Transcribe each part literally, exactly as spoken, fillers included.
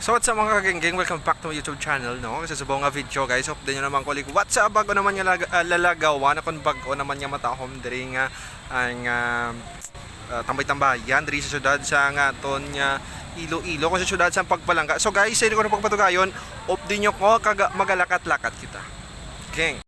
So what's up, mga kagenggeng? Welcome back to my YouTube channel, no? Kasi subong nga video, guys, update nyo naman ko, like, what's up, bago naman nga laga- ah, lalagawan, akon bago naman nga matahom diri nga ang, ah, ah, tambay-tambayan diri sa syudad sa nga aton nga Iloilo, kung sa syudad sa Pagpalangga. So guys, sa inyo ko na pagpatugayon, update nyo ko kag magalakat-lakat kita. Gang.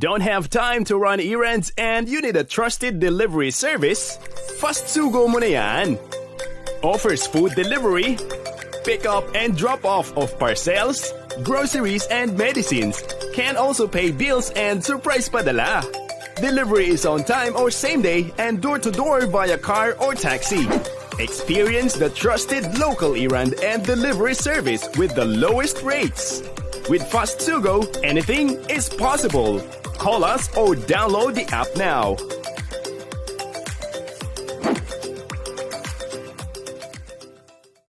Don't have time to run errands and you need a trusted delivery service? Fast Sugo mo na yan! Offers food delivery, pick up and drop off of parcels, groceries and medicines. Can also pay bills and surprise padala. Delivery is on time or same day and door to door via car or taxi. Experience the trusted local errand and delivery service with the lowest rates. With Fast Sugo, anything is possible. Call us or download the app now.